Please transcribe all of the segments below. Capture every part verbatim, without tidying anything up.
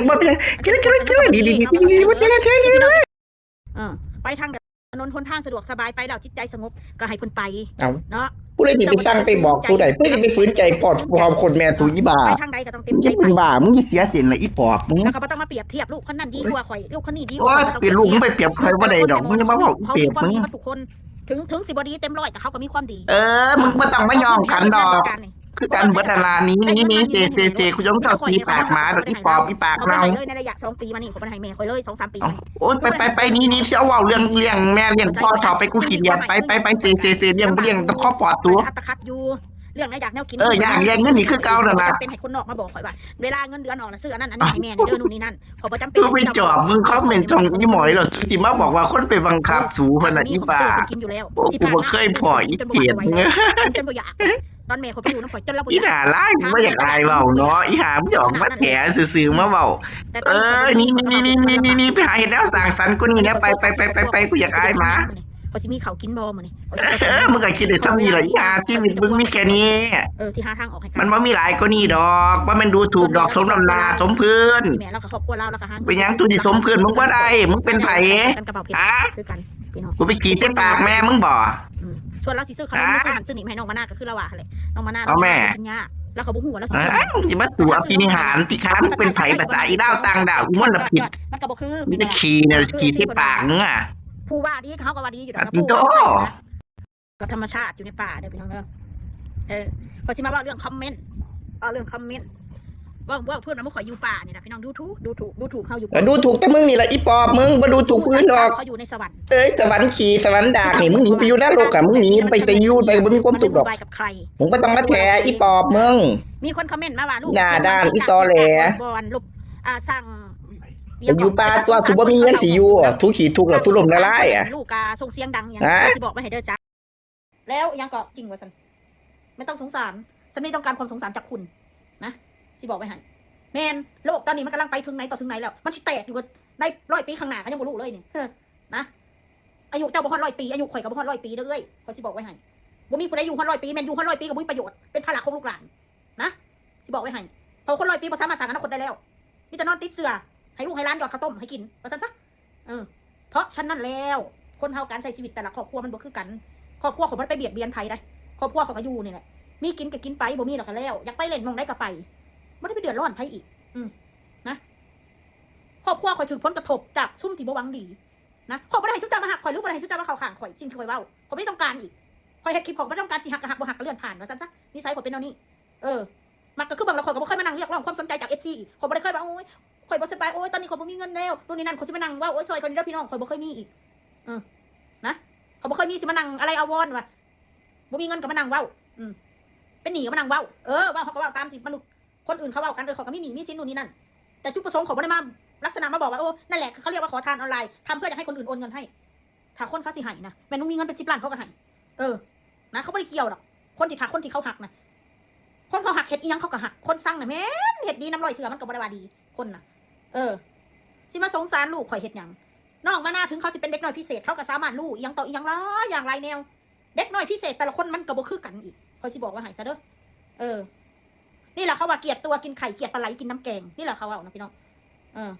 ม่นบ่เป็นหยัง กินแล้ว กินแล้ว กินแล้ว ดี ดี ดี ดี ดี ดี บ่เสียแล้ว เสียแล้ว เสียแล้ว เออ ไปทางถนนหนทางสะดวกสบายไปแล้วจิตใจสงบก็ให้เพิ่นไป เอ้า เนาะ ผู้ใดสิไปสั่งไปบอกผู้ใด ผู้ใดสิไปฝืนใจปอบปอบคนแม่สูอีบ้า ไปทางใดก็ต้องเต็ม มึง ใจ จะ ไป เป็นบ้า มึงจะเสียเสียงเลยอีปอบ มึง แล้วก็บ่ต้องมาเปรียบเทียบลูกคนนั้นดีกว่าข่อย ลูกคนนี้ดีก โอ้ ว่าย เป็นลูกมึงไปเปรียบใครบ่ได้ดอก มึงจะมาบอกอีเปรต เขา มึ มี ง ความดีมาทุกคน ถึงถึงสิบ่ดีเต็มร้อยแต่เขาก็มีความดี เออ มึงบ่ต้องมาย่องกันดอก คือกันเบิดอันลานี้นี่นี่เจเจเจ กูจะต้องเจ้าตีปากหมาดอกอีปอบอีปาก เขาบ่ เน่า ให้เลยในระยะสองปีมานี่เขาบ่ให้แม่ข่อยเลยสองสามปีมานี่ โอ้ย ไปไปไปนี่นี่เสียเว้าเรื่องเลี้ยงแม่เลี้ยงพ่อเฒ่าไป กูขี้เดียด ไปไปไปเจเจเจ เลี้ยงบ่เลี้ยงต้องขอปอดตัว อัตคัดอยู่ เรื่องในอยากแนวกิน เออ อยากเลี้ยงเงินนี่คือเก่านั่นล่ะ เป็นให้คนนอกมาบอกข่อยว่า เวลาเงินเดือนออกแล้วซื้ออันนั้นอันนี้ให้แม่นี่เด้อนู่นนี่นั่นเขาบ่จำเป็น กูไปจอบมึงคอมเมนต์ช่องอีหมอยแล้วสิมาบอกว่าคนไปบังคับสูเพิ่นน่ะอีบ้า กินอยู่แล้ว โอ้ กูบ่เคยพ้ออีเปรตมึง จนบ่อยาก ตอนแม่เขาไปอยู่น้ำข่อยจนเราบ่ อี อยาก หน้าร้ายมึงบ่อยากอายเว้าเนาะ อีหามึงออกมาแถซื่อๆมาเว้า แต่ เออ นี่นี่นี่นี่นี่นี่นี่ไปหาเฮ็ดแนวสร้างสรรค์กว่านี้นะ ไปไปไปไปไป กูอยากอายหมา เขาสิมีเขากินบ่มื้อนี้ เออ มึงก็คิดได้ซ้ำนี่แหละ อีหาชีวิตมึงมีแค่นี้ เออที่หาทางออกให้กั มันบ่มีหลายกว่านี้ดอก ว่ามันดูถูกดอกสมน้ำหน้าสมพื้น แม่เรากับครอบครัวเราเราก็หา เป็นหยังตัวที่สมพื้นมึงบ่ได้ มึงเป็นไผ กันกระเป๋าเพชร ฮะ คือกันพี่น้อง กูไปขี้ใส่ปากแม่มึงบ่ อืมส่วนเราสิซื้อขนม ฮะ ซื้อหันซื้อนี่ให้น้องมานาก็คือเราว่าหั่นแหละน้องมานา เอาแม่ เป็นยากแล้วเขาบ่ฮู้ว่าเราสิ เอ้ยมึงสิมาตัวกินอาหารที่ค้ามึงเป็นไผภาษาอีลาวต่างดาวอีมลพิษ มันก็บ่คือ มึงจะขี้เนี่ยขี้ใส่ปากมึงอ่ะ ผู้ว่าดีเขาก็ว่าดีอยู่ดอก อ่ะ นะ โธ่ กับธรรมชาติอยู่ในป่าเด้อพี่น้องเด้อเออพอสิมาเว่าเรื่องคอมเมนต์เอาเรื่องคอมเมนต์ว่าว่าเพื่อนมาเมื่อข่อยอยู่ป่านี่นะพี่น้องดูถูกดูถูกดูถูกเขาอยู่ แล้วดูถูกแต่มึงนี่แหละอีปอบมึงบ่ดูถูกผู้อื่นดอก เขาอยู่ในสวรรค์ เอ้ยสวรรค์ขี้สวรรค์ดากนี่มึงหนีไปอยู่นรกอ่ะมึงหนีไปใส่อยู่ไปบ่มีความสุขดอก มันไม่วุ่นวายกับใคร มึงบ่ต้องมาแถอีปอบมึง มีคนคอมเมนต์มาว่าลูก หน้าด้านอีตอแหล บอลลูกอ่าสั่ง อยู่ป่าตัวสูบ่มีเงินสิอยู่อ่ะทุกข์ขี้ทุกข์แล้วทุรมละลายอ่ะ ลูกกาส่งเสียงดังอย่าง ฮะ สิบอกไว้ให้เด้อจ้าแล้วยังก็จริงว่าสันไม่ต้องสงสารฉันไม่ต้องการความสงสารจากคุณนะสิบอกไว้ให้แมนโลกตอนนี้มันกำลังไปถึงไหนต่อถึงไหนแล้ว มันสิแตกอยู่ก็ได้ร้อยปีข้างหน้าก็ยังบ่รู้เลยนี่เฮ้อนะอายุเจ้าบ่ฮอดร้อยปีอายุข่อยก็บ่ฮอดร้อยปีเด้อเอ้ยข่อยสิบอกไว้ให้บ่มีผู้ใดอยู่ฮอดร้อยปีแม่นอยู่ฮอดร้อยปีก็บ่มีประโยชน์เป็นภาระของลูกหลานนะสิบอกไว้ให้เพราะคนร้อยปีบ่สามารถสร้างอนาคตได้แล้วมีแต่นอนติดเสื้อให้ลูกให้หลานหยอดข้าวต้มให้กินว่าซั่นซะ เออ เพราะฉะนั้นแล้ว คนเฮาการใช้ชีวิตแต่ละครอบครัวมันบ่คือกัน ครอบครัวของมันไปเบียดเบียนไผได้ ครอบครัวของก็อยู่นี่แหละ มีกินก็กินไปบ่มีแล้วก็แล้ว อยากไปเล่นหม่องใดก็ไปบ่ได้ไปเดือดร้อนไผอีก อืมนะครอบครัวข่อยถือผลกระทบจากซุมที่บ่หวังดีนะข่อยบ่ได้ให้ซุมเจ้ามาหักข่อยหรือบ่ได้ให้ซุมเจ้ามาเข้าข้างข่อยสิ่งที่ข่อยเว้าข่อยบ่ได้ต้องการอีกข่อยเฮ็ดคลิปข่อยบ่ได้ต้องการสิหักก็หักบ่หักก็เลื่อนผ่านว่าซั่นซะนิสัยข่อยเป็นแนวนี้ เออ มักก็คือเบิ่งแล้วข่อยก็บ่เคยมานั่งเรียกร้องความสนใจจาก เอฟซี อีกข่อยบ่ได้เคยว่าโอ๊ยข่อยบ่สบายโอ๊ยตอนนี้ข่อยบ่มีเงินแล้วนู่นนี่นั่นข่อยสิมานั่งเว้าโอ๊ยซอยข่อยนี่เด้อพี่น้องข่อยบ่เคยมีอีกเออนะข่อยบ่เคยมีสิมานั่งอะไรอาวรณ์ว่าบ่มีเงินก็มานั่งเว้าอืมเป็นหนี้ก็มานั่งเว้าเออเว้าเขาก็เว้าตามที่มนุษย์คนอื่นเขาเว้ากันเออข่อยก็มีหนี้มีสินนู่นนี่นั่นแต่จุดประสงค์ข่อยบ่ได้มาลักษณะมาบอกว่าโอ้นั่นแหละคือเขาเรียกว่าขอทานออนไลน์ทำเพื่อจะให้คนอื่นโอนเงินให้ ถ้าคนเขาสิให้นะแม่นมึงมีเงินเป็นสิบล้านเขาก็ให้เออนะเขาบ่ได้เกี่ยวดอกคนที่ถ้าคนที่เขาหักนะคนเขาหักเฮ็ดอีหยังเขาก็หักคนซังนะแม่นเฮ็ดดีนำร้อยเทื่อมันก็บ่ได้ว่าดีคนนะเออสิมาสงสารลูกข่อยเฮ็ดหยังน้องมานาถึงเขาสิเป็นเด็กน้อยพิเศษเขาก็สามารถรู้อีหยังต่ออีหยังหลายอย่างหลายแนวเด็กน้อยพิเศษแต่ละคนมันก็บ่คือกันอีกข่อยสิบอกไว้ให้ซะเด้อเออ นี่แหละเขาว่าเกลียดตัวกินไข่เกลียดปลาไหลกินน้ำแกงนี่แหละเขาเว้านะพี่น้องเออ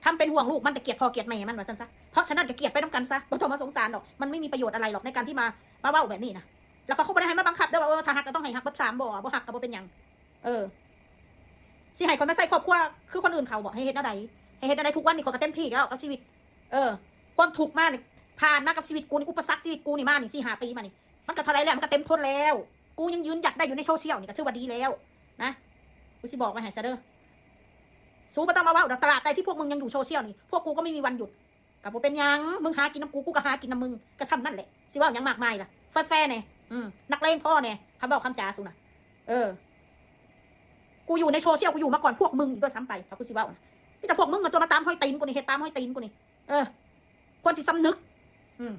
ทำเป็นห่วงลูกมัน แต่เกลียดพ่อเกลียดแม่มัน ว่าซั่นซะ เพราะฉะนั้นก็เกลียดไปนำกันซะ บ่ต้องมาสงสารดอก มันไม่มีประโยชน์อะไรหรอกในการที่มา มาเว้าแบบนี้นะ แล้วก็เขาบ่ได้ให้มาบังคับเด้อว่า เออ ถ้าฮักก็ต้องให้ฮักเบิดสามบ่ บ่ฮักก็บ่เป็นหยัง เออ สิให้คนมาใส่ครอบครัวคือคนอื่นเขาบ่ ให้เฮ็ดแนวใด ให้เฮ็ดแนวใด ทุกวันนี้ข้อยก็เต็มที่แล้วกับชีวิต เออ ความทุกข์มานี่ ผ่านมากับชีวิตกูนี่ อุปสรรคชีวิตกูนี่มานี่ สี่ห้าปีมานี่ มันก็เท่าไรแล้ว มันก็เต็มทนแล้ว กูยังยืนหยัดได้อยู่ในโซเชียลนี่ก็ถือว่าดีแล้วนะ กูสิบอกไว้ให้ซะเด้อ สูบ่ต้องมาเว้าดอก ตราบใดที่พวกมึงยังอยู่โซเชียลนี่ พวกกูก็ไม่มีวันหยุด ก็บ่เป็นหยัง มึงหากินนำกู กูก็หากินนำมึง ก็ส่ำนั่นแหละ สิเว้าหยังมากมายล่ะ แฟร์ๆ แหน่ อืม นักเลงพอแหน่ คำเว้าคำจาสูน่ะ เออ กูอยู่ในโซเชียล กูอยู่มาก่อนพวกมึงอีกด้วยซ้ำไป ถ้ากูสิเว้านะ มีแต่พวกมึงอะตัวมาตามห้อยตีนกูนี่ เฮ็ดตามห้อยตีนกูนี่ เออ ควรสิสำนึก อืม